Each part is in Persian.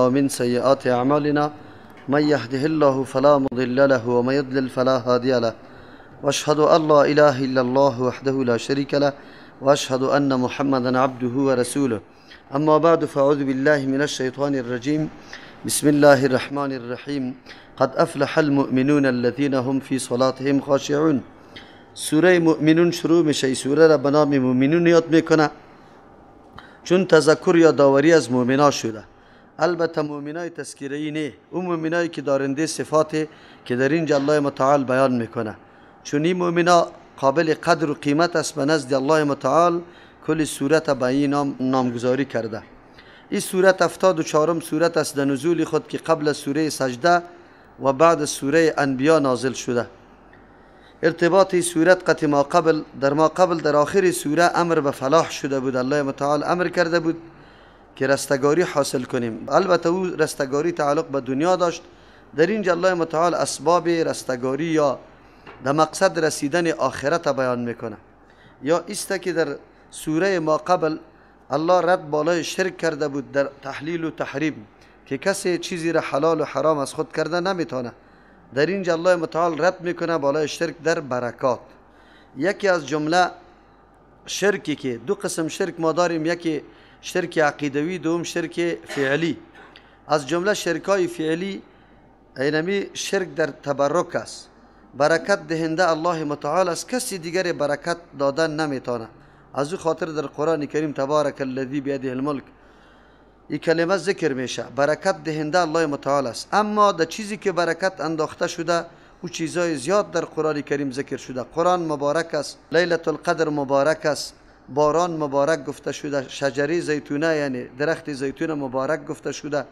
ومن سيئات أعمالنا من يهده الله فلا مضل له ومن يضلل فلا هادي له وأشهد أن لا إله إلا الله وحده لا شريك له وأشهد أن محمدا عبده ورسوله. أما بعد، فأعوذ بالله من الشيطان الرجيم. بسم الله الرحمن الرحيم. قد أفلح المؤمنون الذين هم في صلاتهم خاشعون. سوره مؤمنون شروع میشه. سوره را به نام مؤمنون یاد میکنه چون تذکر یا داوری از مؤمنا شده. البته مؤمنای تذکره‌ای نه، اون مؤمنایی که دارنده صفات که در اینجا الله متعال بیان میکنه، چون این مؤمنا قابل قدر و قیمت است به نزد الله متعال، کل سورت به این نام نامگذاری کرده. این سورت 74 سورت است در نزول خود که قبل از سوره سجده و بعد سوره انبیا نازل شده. ارتباط سورت قطع ما قبل در ما قبل در آخر سوره امر به فلاح شده بود. الله متعال امر کرده بود که رستگاری حاصل کنیم. البته او رستگاری تعلق به دنیا داشت. در اینجا الله متعال اسباب رستگاری یا در مقصد رسیدن آخرت بیان میکنه. یا است که در سوره ما قبل الله رد بالای شرک کرده بود در تحلیل و تحریم که کسی چیزی را حلال و حرام از خود کرده نمیتونه. در اینجا الله متعال رد میکنه بالای شرک در برکات. یکی از جمله شرکی که دو قسم شرک ما داریم، یکی شرک عقیدوی، دوم شرک فعلی. از جمله شرکای فعلی اینمی شرک در تبرک است. برکت دهنده الله متعال است، کسی دیگر برکت دادن نمیتونه. از او خاطر در قرآن کریم تبارک الذی بیده الملک این کلمه ذکر میشه. برکت دهنده الله متعال است. اما در چیزی که برکت انداخته شده او چیزای زیاد در قرآن کریم ذکر شده. قرآن مبارک است، لیلة القدر مبارک است، باران مبارک گفته شده، شجره زیتونه یعنی درخت زیتون مبارک گفته شده.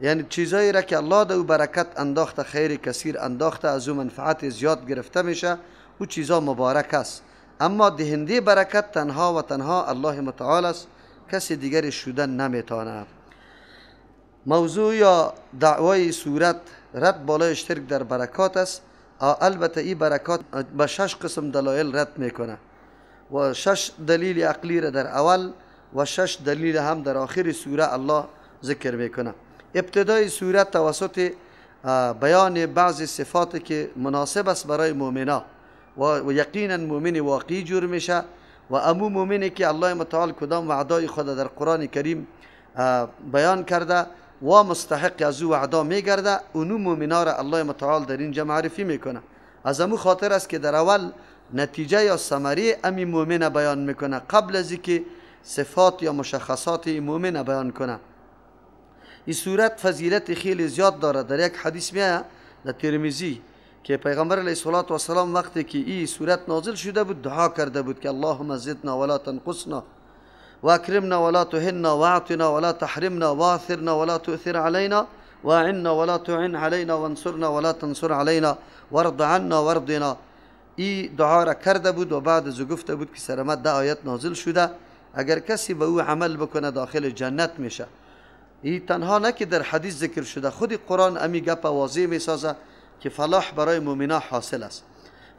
یعنی چیزایی را که الله در او برکت انداخته، خیر کثیر انداخته، از او منفعت زیاد گرفته میشه، او چیزا مبارک است. اما دهنده برکت تنها و تنها الله متعال است، کسی دیگری شدن نمیتونه. موضوع یا دعوای صورت رد بالای شرک در برکات است. البته این برکات به 6 قسم دلایل رد میکنه و 6 دلیل عقلی را در اول و 6 دلیل هم در آخر سوره الله ذکر میکنه. ابتدای سوره توسط بیان بعض صفات که مناسب است برای مؤمنا و یقینا مؤمن واقعی جور میشه و امو مؤمنی که الله متعال کدام وعدای خود در قرآن کریم بیان کرده و مستحق از او وعدا میگرده، اونو مؤمنا را الله متعال در اینجا معرفی میکنه. از امو خاطر است که در اول نتیجه یا ثمره امی مؤمن بیان میکنه قبل از اینکه صفات یا مشخصات مؤمن بیان کنه. این صورت فضیلت خیلی زیاد داره. در یک حدیث میاد در ترمذی که پیغمبر علیه الصلاة والسلام وقتی که این صورت نازل شده بود دعا کرده بود که اللهم زدنا ولا تنقصنا واکرمنا ولا تهنا واعطنا ولا تحرمنا واثرنا ولا تؤثر علينا واعنا ولا تعن علينا وانصرنا ولا تنصر علينا وارض عنا وارضنا. این دعا را کرده بود و بعد از گفته بود که سرمد 10 آیت نازل شده، اگر کسی به او عمل بکنه داخل جنت میشه. این تنها نه که در حدیث ذکر شده، خود قرآن امی گپ واضح میسازه که فلاح برای مؤمنا حاصل است.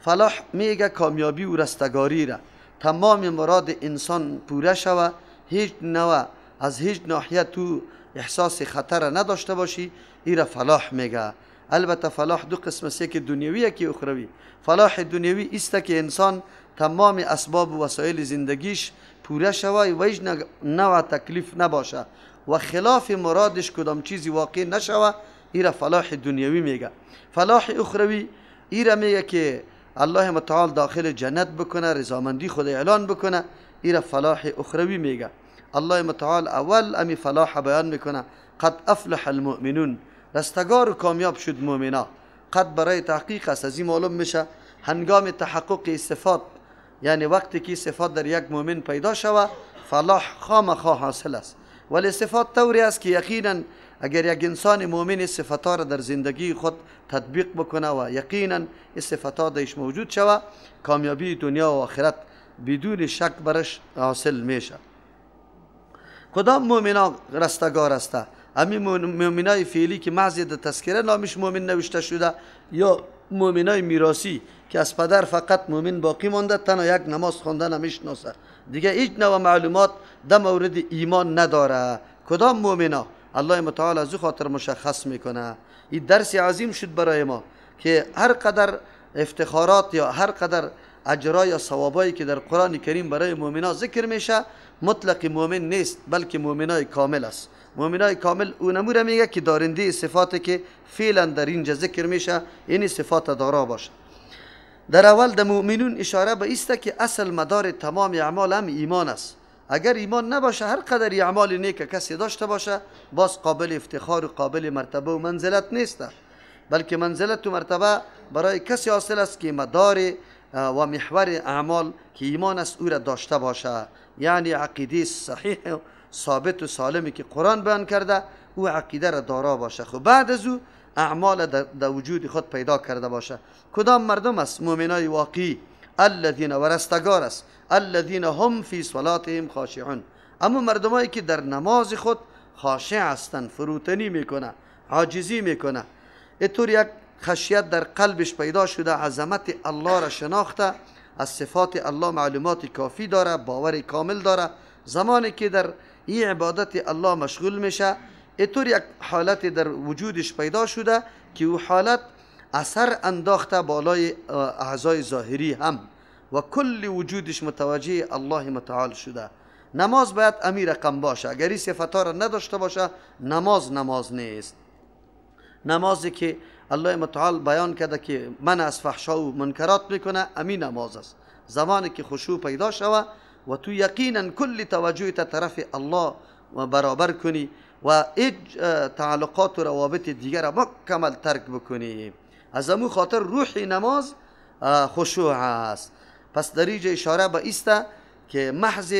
فلاح میگه کامیابی و رستگاری را، تمام مراد انسان پوره شوه، هیچ نوع از هیچ ناحیه تو احساس خطر نداشته باشی، این را فلاح میگه. البته فلاح دو قسم است، که دنیوی که اخروی. فلاح دنیوی است که انسان تمام اسباب و وسایل زندگیش پوره شوه و هیچ نوع تکلیف نباشه و خلاف مرادش کدام چیزی واقع نشوه، این را فلاح دنیوی میگه. فلاح اخروی این را میگه که الله متعال داخل جنت بکنه، رضامندی خود اعلان بکنه، این را فلاح اخروی میگه. الله متعال اول امی فلاح بیان میکنه، قد افلح المؤمنون، رستگار و کامیاب شد مؤمنا. قد برای تحقیق است. از این معلوم میشه هنگام تحقق صفات، یعنی وقتی که صفات در یک مؤمن پیدا شوه، فلاح خامخا حاصل است. ولی صفات طوری است که یقینا اگر یک انسان مؤمن صفات را در زندگی خود تطبیق بکنه و یقینا این صفات درش موجود شوه، کامیابی دنیا و آخرت بدون شک برش حاصل میشه. کدام مؤمنا رستگار است؟ امی مؤمنای فعلی که محض در تذکره نامش مؤمن نوشته شده، یا مؤمنای میراثی که از پدر فقط مؤمن باقی مانده، تنها یک نماز خواندن نمیشناسه، دیگه هیچ نوع معلومات در مورد ایمان نداره. کدام مؤمنا؟ الله متعال از او خاطر مشخص میکنه. این درس عظیم شد برای ما که هر قدر افتخارات یا هر قدر اجرا یا ثوابایی که در قرآن کریم برای مؤمنا ذکر میشه مطلق مؤمن نیست، بلکه مؤمنای کامل است. مؤمنای کامل اونمو را میگه که دارنده صفاتی که فعلا در اینجا ذکر میشه این صفات دارا باشه. در اول در مؤمنون اشاره به ایست که اصل مدار تمام اعمال هم ایمان است. اگر ایمان نباشه هر قدر اعمال نیک کسی داشته باشه باز قابل افتخار و قابل مرتبه و منزلت نیست، بلکه منزلت و مرتبه برای کسی حاصل است که مدار و محور اعمال که ایمان است او را داشته باشه، یعنی عقیده صحیح و ثابت و سالمی که قرآن بیان کرده او عقیده را دارا باشه. خب بعد از او اعمال در وجود خود پیدا کرده باشه. کدام مردم است مؤمنای واقعی؟ الذین ورستگار است، الذین هم فی صلاتهم خاشعون، اما مردمایی که در نماز خود خاشع هستند، فروتنی میکنه، عاجزی میکنه، اینطور یک خشیت در قلبش پیدا شده، عظمت الله را شناخته، از صفات الله معلومات کافی داره، باور کامل داره. زمانی که در این عبادت الله مشغول میشه اینطور یک حالت در وجودش پیدا شده که او حالت اثر انداخته بالای اعضای ظاهری هم و کل وجودش متوجه الله متعال شده. نماز باید امیر رقم باشه، اگر این صفتها را نداشته باشه نماز نماز نیست. نمازی که الله متعال بیان کرده که من از فحشا و منکرات میکنه امین نماز است. زمانی که خشوع پیدا شوه و تو یقینا کل توجه تا طرف الله و برابر کنی و تعلقات و روابط دیگر را مکمل ترک بکنی، از امو خاطر روح نماز خشوع است. پس در اینجا اشاره به ایست که محض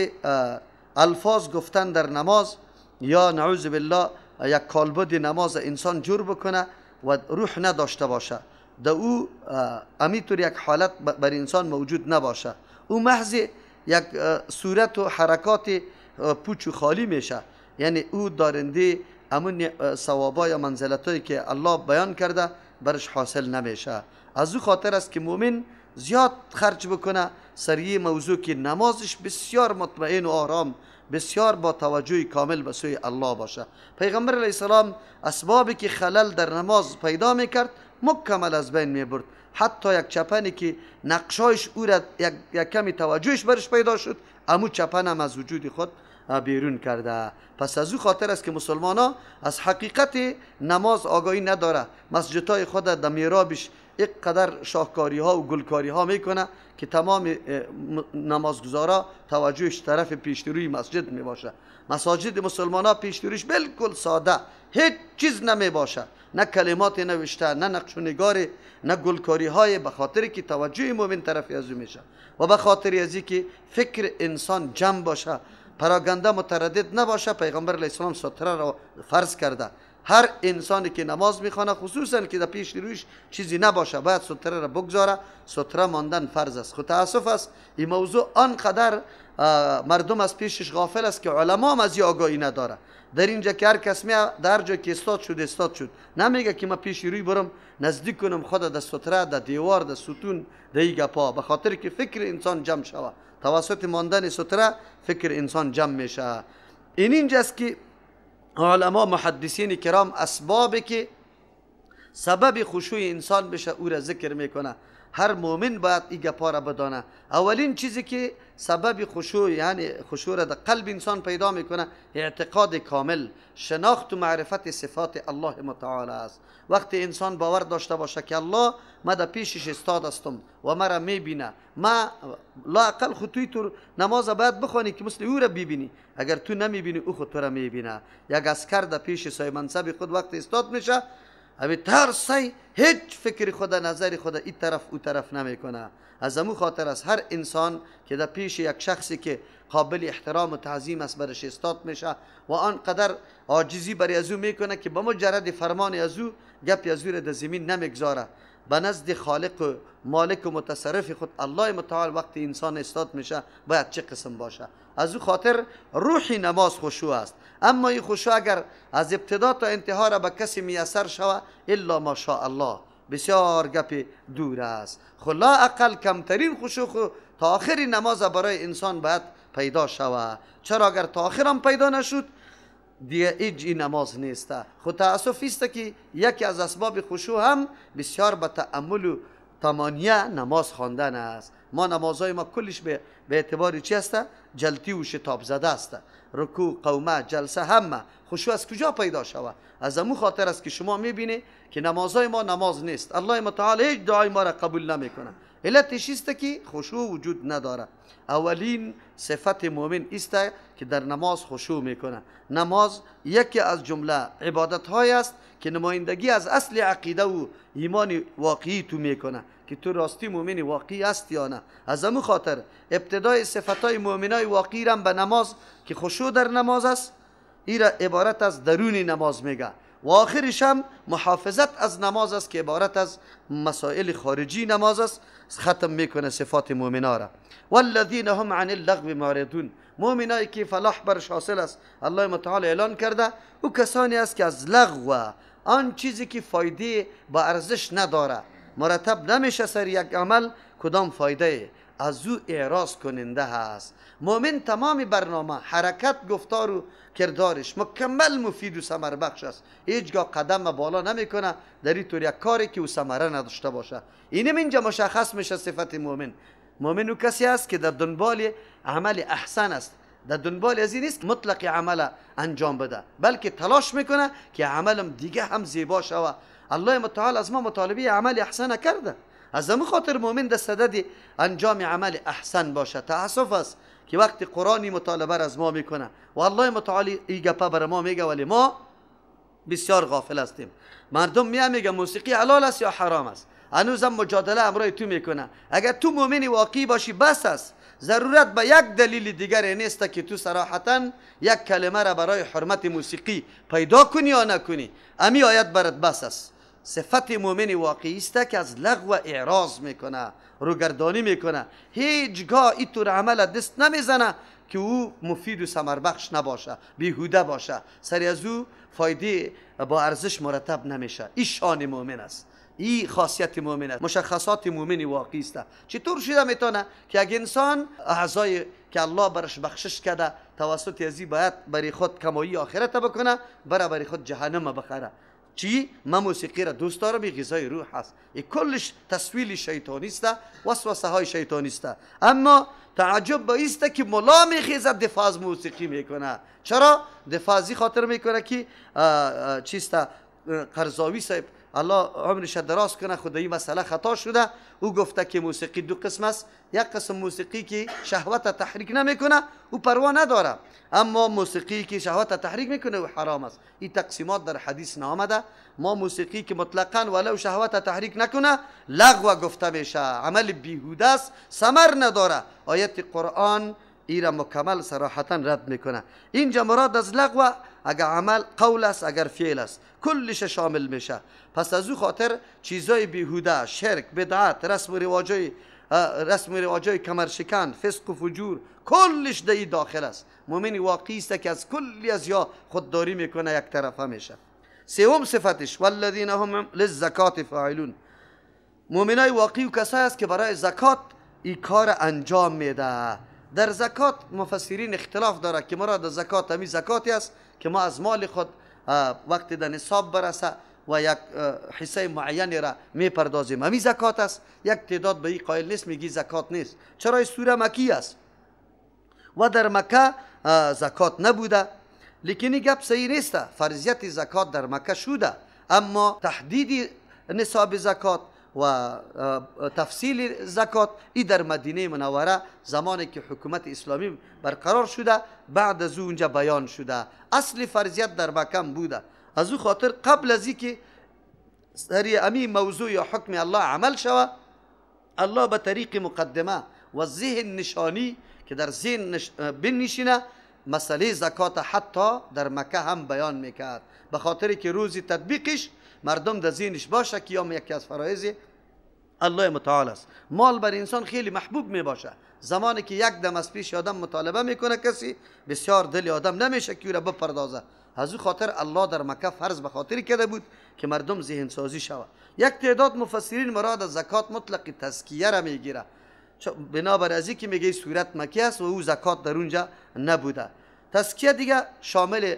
الفاظ گفتن در نماز یا نعوذ بالله یک کالبد نماز انسان جور بکنه و روح نداشته باشه، در او امیطور یک حالت بر انسان موجود نباشه، او محض یک صورت و حرکات پوچ و خالی میشه، یعنی او دارنده امون ثوابا یا منزلتایی که الله بیان کرده برش حاصل نمیشه. از او خاطر است که مؤمن زیاد خرج بکنه سریع موضوع که نمازش بسیار مطمئن و آرام، بسیار با توجه کامل به سوی الله باشه. پیغمبر علیه السلام اسبابی که خلل در نماز پیدا میکرد مکمل از بین میبرد، حتی یک چپنی که نقشایش او را یک کمی توجهش برش پیدا شد امو چپن هم از وجود خود بیرون کرده. پس از او خاطر است که مسلمان ها از حقیقت نماز آگاهی نداره، مسجدهای خود در میرابش اینقدر شاهکاری ها و گلکاری ها میکنه که تمام نمازگزارا توجهش طرف پیشتروی مسجد میباشه. مساجد مسلمان ها پیشترویش بالکل ساده، هیچ چیز نمیباشه، نه کلمات نوشته، نه نقش و نگار، نه گلکاری های، به خاطر که توجه مؤمن طرف از او میشه و به خاطر از که فکر انسان جمع باشه، پراگنده متردد نباشه. پیغمبر علیه السلام ستره را فرض کرده، هر انسانی که نماز میخوانه خصوصا که در پیش رویش چیزی نباشه باید ستره را بگذاره، ستره ماندن فرض است. خود تاسف است این موضوع آنقدر مردم از پیشش غافل است که علما هم از این آگاهی نداره. در اینجا که هر کس می در جا که استاد شد استاد شد، نمیگه که من پیش روی برم نزدیک کنم خود در ستره، در دیوار، در ستون، در این گپا، به خاطر که فکر انسان جمع شوه. توسط ماندن ستره فکر انسان جمع میشه. این اینجاست که علما محدثین کرام اسبابی که سبب خشوع انسان بشه او را ذکر میکنه. هر مؤمن باید این گپا را بدانه. اولین چیزی که سبب خشوع یعنی خشوع را در قلب انسان پیدا میکنه اعتقاد کامل، شناخت و معرفت صفات الله متعال است. وقتی انسان باور داشته باشه که الله ما در پیشش استاد هستم و مرا میبینه، ما لااقل خود توی تو نماز باید بخوانی که مثل او را ببینی، اگر تو نمیبینی او خود تو را میبینه. یک عسکر در پیش صاحب منصب خود وقتی استاد میشه ابی ترسی هیچ فکر خود نظر خود این طرف او طرف نمیکنه. از امو خاطر است هر انسان که در پیش یک شخصی که قابل احترام و تعظیم است برش استاد میشه و آنقدر عاجزی برای از او میکنه که به مجرد فرمان از او گپی از او را در زمین نمیگذاره. به نزد خالق و مالک و متصرف خود الله متعال وقتی انسان استاد میشه باید چه قسم باشه. از او خاطر روح نماز خشوع است. اما این خشوع اگر از ابتدا تا انتها را به کسی میسر شوه الا ما شاء الله، بسیار گپ دور است. خو لا اقل کمترین خشوع خو تا آخر نماز برای انسان باید پیدا شوه. چرا اگر تا آخر هم پیدا نشد دیگه هیچ این نماز نیست. خود تأسف است که یکی از اسباب خشوع هم بسیار به تأمل و تمانیه نماز خواندن است. ما نمازهای ما کلش به اعتبار چی است؟ جلتی و شتاب زده است. رکوع، قومه، جلسه، همه خشوع از کجا پیدا شوه؟ از امو خاطر است که شما میبینی که نمازهای ما نماز نیست. الله متعال هیچ دعای ما را قبول نمیکنه. علتش است که خشوع وجود نداره. اولین صفت مؤمن است که در نماز خشوع میکنه. نماز یکی از جمله عبادت های است که نمایندگی از اصل عقیده و ایمان واقعی تو میکنه که تو راستی مؤمن واقعی است یا نه. از امو خاطر ابتدای صفت های مؤمنای واقعی را به نماز که خشوع در نماز است، ای را عبارت از درون نماز میگه، و آخرش هم محافظت از نماز است که عبارت از مسائل خارجی نماز است. ختم میکنه صفات مؤمنا را. والذین هم عن اللغو معرضون، مؤمنایی که فلاح برش حاصل است، الله متعال اعلان کرده او کسانی است که از لغو، آن چیزی که فایده با ارزش نداره، مرتب نمیشه سر یک عمل کدام فایده، از او اعراض کننده هست. مؤمن تمام برنامه، حرکت، گفتار و کردارش مکمل مفید و ثمر بخش است. هیچگاه قدم بالا نمیکنه در این طور یک کاری که او ثمره نداشته باشه. اینم اینجا مشخص میشه صفت مؤمن. مؤمن او کسی است که در دنبال عمل احسن است، در دنبال از این نیست مطلق عمل انجام بده، بلکه تلاش میکنه که عملم دیگه هم زیبا شوه. الله متعال از ما مطالبه عمل احسن کرده. از همون خاطر مؤمن در صدد انجام عمل احسن باشه. تأسف است که وقتی قرآنی مطالبه را از ما میکنه و الله متعال ای گپه بر ما میگه، ولی ما بسیار غافل هستیم. مردم میگه موسیقی حلال است یا حرام است، هنوزم مجادله امرای تو میکنه. اگر تو مؤمن واقعی باشی بس است، ضرورت به یک دلیل دیگر نیست که تو صراحتا یک کلمه را برای حرمت موسیقی پیدا کنی یا نکنی. امی آیت برات بس است. صفت مؤمن واقعی است که از لغو اعراض میکنه، روگردانی میکنه، هیچگاه اینطور عمل دست نمیزنه که او مفید و ثمربخش نباشه، بیهوده باشه، سری از او فایده با ارزش مرتب نمیشه. این شان مؤمن است، این خاصیت مؤمن است، مشخصات مؤمن واقعی است. چطور شده میتونه که اگه انسان اعضای که الله برش بخشش کرده توسط ازی باید برای خود کمایی آخرت بکنه، برای خود جهنم بخره؟ چی؟ من موسیقی را دوست دارم، این غذای روح است. این کلش تسویل شیطانی است، وسوسه های شیطانی است. اما تعجب به است که ملا میخیزد دفاع از موسیقی میکنه. چرا؟ دفاع از خاطر میکنه که چیست، قرضاوی صاحب الله عمرش دراز کنه، خدایی مسئله خطا شده. او گفته که موسیقی دو قسم است، یک قسم موسیقی که شهوت تحریک نمیکنه او پروا نداره، اما موسیقی که شهوت تحریک میکنه او حرام است. این تقسیمات در حدیث نامده. ما موسیقی که مطلقا ولو شهوت تحریک نکنه لغو گفته میشه، عمل بیهوده است، ثمر نداره. آیت قرآن ای را مکمل صراحتا رد میکنه. اینجا مراد از لغو اگر عمل قول است، اگر فعل است، کلش شامل میشه. پس از او خاطر چیزای بیهوده، شرک، بدعت، رسم و رواجای کمرشکن، فسق و فجور، کلش در این داخل است. مؤمن واقعی است که از کلی از یا خودداری میکنه، یک طرفه میشه. سوم صفتش والذین هم للزکات فاعلون، مؤمنای واقعی و کسایی است که برای زکات این کار انجام میده. در زکات مفسرین اختلاف داره که مراد زکات همی زکاتی است که ما از مال خود وقتی در نصاب برسه و یک حصه معینی را میپردازیم، همی زکات است. یک تعداد به این قائل نیست، میگی زکات نیست. چرا؟ این سوره مکی است و در مکه زکات نبوده. لیکن این گپ صحیح نیست. فرضیت زکات در مکه شده، اما تحدید نصاب زکات و تفصیل زکات ای در مدینه منوره زمانی که حکومت اسلامی برقرار شده بعد از اونجا بیان شده. اصل فرضیت در مکه بوده. از او خاطر قبل از اینکه سری امی موضوع یا حکم الله عمل شوه، الله به طریق مقدمه و ذهن نشانی که در ذهن بنشینه مسئله زکات حتی در مکه هم بیان میکرد، به خاطر که روزی تطبیقش مردم در ذهنش باشه که یا یکی از فرایض الله متعال است. مال بر انسان خیلی محبوب می باشه. زمانی که یک دم از پیش آدم مطالبه میکنه کسی، بسیار دل آدم نمیشه که او را بپردازه. از او خاطر الله در مکه فرض به خاطر کرده بود که مردم ذهن سازی شود. یک تعداد مفسرین مراد از زکات مطلق تزکیه را میگیره، بنابر از اینکه میگه صورت مکی است و او زکات در اونجا نبوده. تزکیه دیگه شامل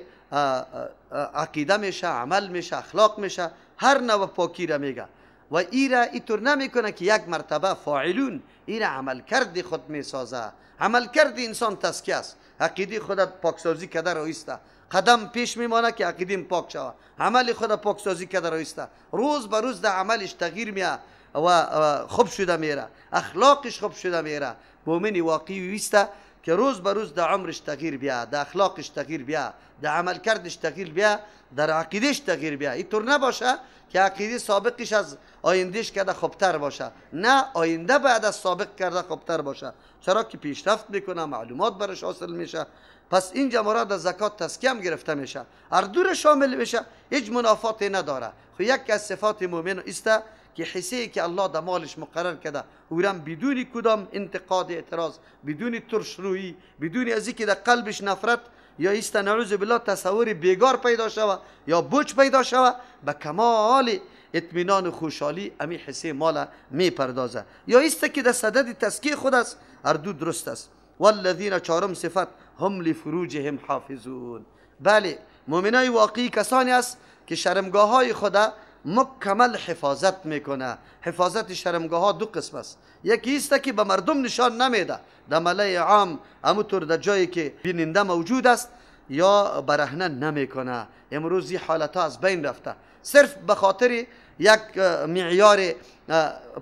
عقیده میشه، عمل میشه، اخلاق میشه، هر نوع پاکی را میگه. و ایره اینطور نمیکنه که یک مرتبه فاعلون، ایره عمل کرد خود میسازه. عمل کرد انسان تزکیه است. عقیده خود پاکسازی کرده رایسته، قدم پیش میمانه که عقیده پاک شوه، عمل خود پاکسازی کرده رایسته، روز به روز در عملش تغییر میه و خوب شده میره، اخلاقش خوب شده میره. مؤمن واقعی ویسته که روز به روز در عمرش تغییر بیا، در اخلاقش تغییر بیا، در عمل کردش تغییر بیا، در عقیدهش تغییر بیا. اینطور نباشه که عقیده سابقش از آیندهش کرده خوبتر باشه، نه، آینده بعد از سابق کرده خوبتر باشه، چرا که پیشرفت میکنه، معلومات برش حاصل میشه. پس اینجا مراد از زکات تزکیه هم گرفته میشه، هر دو شامل میشه، هیچ منافاتی نداره. خو یک از صفات مؤمن است که حصه که الله در مالش مقرر کرده اورم بدون کدام انتقاد، اعتراض، بدون ترشرویی، بدون از اینکه در قلبش نفرت یا ایست نعوذ بالله تصور بیگار پیدا شوه یا بوچ پیدا شوه، به کمال اطمینان و خوشحالی امی حصه مال میپردازه. یا ایست که در صدد تزکیه خود است، هر دو درست است. والذین، چهارم صفت، هم لفروجهم حافظون. بله، مؤمنای واقعی کسانی است که شرمگاه های خود مکمل حفاظت میکنه. حفاظت شرمگاه ها دو قسم است. یکی است که به مردم نشان نمیده، در ملأ عام اموطور در جایی که بیننده موجود است یا برهنه نمیکنه. امروز این حالت ها از بین رفته، صرف به خاطر یک معیار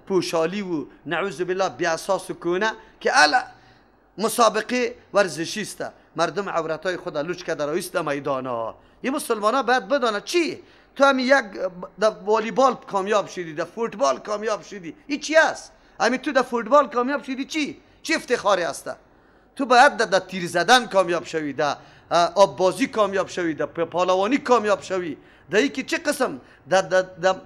پوشالی و نعوذ بالله بی اساس و کونه که الا مسابقه ورزشی است، مردم عورت های خود لوچ کرده رایست میدان ها. این مسلمان ها باید بدانند چی؟ تو همی یک در والیبال کامیاب شدی، در فوتبال کامیاب شدی، این چی است؟ همی تو در فوتبال کامیاب شدی چی؟ چی افتخاری است؟ تو باید در تیر زدن کامیاب شوی، در آب بازی کامیاب شوی، در پهلوانی کامیاب شوی، در اینکه چه قسم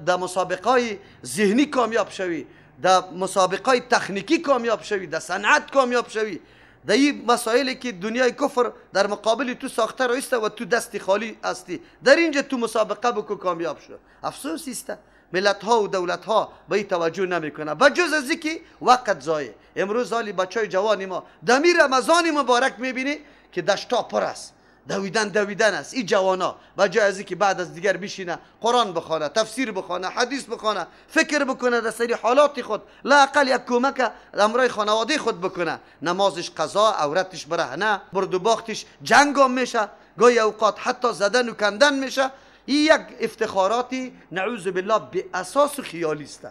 در مسابقه های ذهنی کامیاب شوی، در مسابقه های تکنیکی کامیاب شوی، در صنعت کامیاب شوی، در این مسائلی که دنیای کفر در مقابل تو ساخته رایسته و تو دست خالی هستی، در اینجا تو مسابقه بکو کامیاب شو. افسوس است ملت ها و دولت ها به این توجه نمیکنه، بجز از اینکه وقت ضایع. امروز حالی بچای جوان ما دمی رمضان مبارک میبینی که دشتا پر است، دویدن دویدن است. این جوانا و جای از اینکه بعد از دیگر بشینه قرآن بخوانه، تفسیر بخوانه، حدیث بخوانه، فکر بکنه در سری حالات خود، لااقل یک کمک امرای خانواده خود بکنه، نمازش قضا، عورتش برهنه، برد و باختش جنگ هم میشه، گاهی اوقات حتی زدن و کندن میشه. این یک افتخاراتی نعوذ بالله به اساس خیالی است.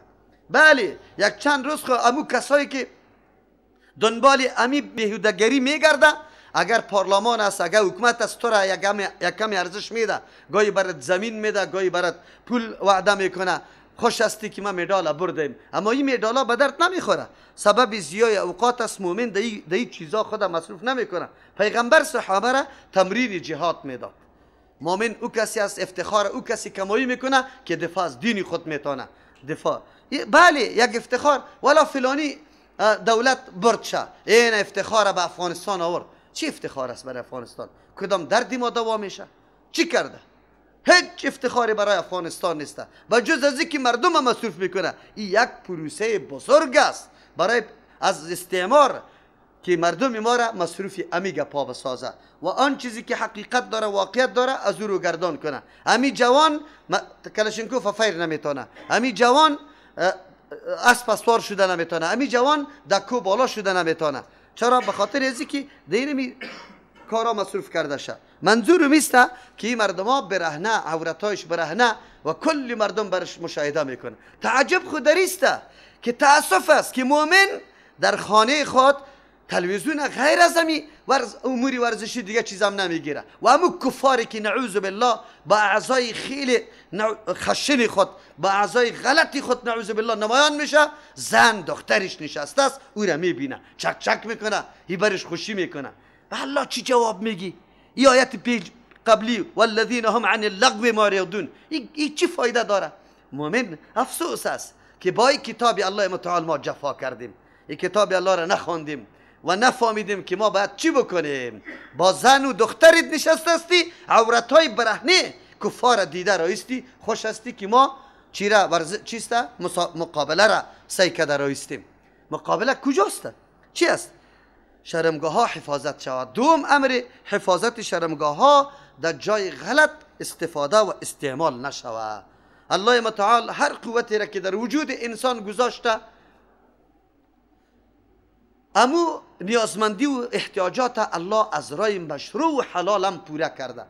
بله، یک چند روز خو امو کسایی که دنبال امی بیهودگری میگرده، اگر پارلمان است، اگر حکومت است، تو را یک کمی ارزش میده، گاهی برات زمین میده، گاهی برات پول وعده میکنه، خوش هستی که ما مدال بردیم، اما این مدالا به درد نمیخوره. سبب زیای اوقات است مؤمن در این چیزا خود مصروف نمیکنه. پیغمبر صحابه را تمرین جهاد میداد. مؤمن او کسی است، افتخار او کسی کمایی میکنه که دفاع از دین خود میتونه دفاع. بله، یک افتخار ولا فلانی دولت برد شه، این افتخار به افغانستان آورد. چی افتخار است برای افغانستان؟ کدام دردی ما دوا میشه؟ چی کرده؟ هیچ افتخاری برای افغانستان نیست، و جز از اینکه مردم مصروف میکنه. این یک پروسه بزرگ است برای از استعمار که مردم ما را مصروف امی گپا بسازه و آن چیزی که حقیقت داره، واقعیت داره، از او رو گردان کنه. امی جوان کلشینکوف فیر نمیتونه، امی جوان اسب سوار شده نمیتونه، امی جوان دکو بالا شده نمیتونه. چرا؟ به خاطر از اینکه دینمی کارا مصروف کرده شه. منظور میسته که این مردم ها برهنه، عورتایش برهنه و کل مردم برش مشاهده میکنه. تعجب خود دریسته که تاسف است که مؤمن در خانه خود تلویزیون غیر از امی اموری ورزشی دیگه چیزم نمیگیره و امو کفاری که نعوذ بالله با اعضای خیلی خشن خود، با اعضای غلطی خود نعوذ بالله نمایان میشه، زن دخترش نشسته است او را میبینه، چک چک میکنه، ای برش خوشی میکنه. به الله چی جواب میگی؟ ای آیت پیج قبلی والذین هم عن اللغو معرضون، ای چی فایده داره؟ مؤمن افسوس است که با کتاب الله متعال ما جفا کردیم، این کتاب الله را نخواندیم و نفهمیدیم که ما باید چی بکنیم. با زن و دخترت نشسته هستی، عورتهای برهنه کفار دیده رایستی، خوش هستی که ما چی را چیست مقابله را سعی کرده رایستیم. مقابله کجاست؟ چی است؟ شرمگاه ها حفاظت شود. دوم امر حفاظت شرمگاه ها در جای غلط استفاده و استعمال نشوه. الله متعال هر قوتی را که در وجود انسان گذاشته، امو نیازمندی و احتیاجات الله از رای مشروع و حلال هم پوره کرده.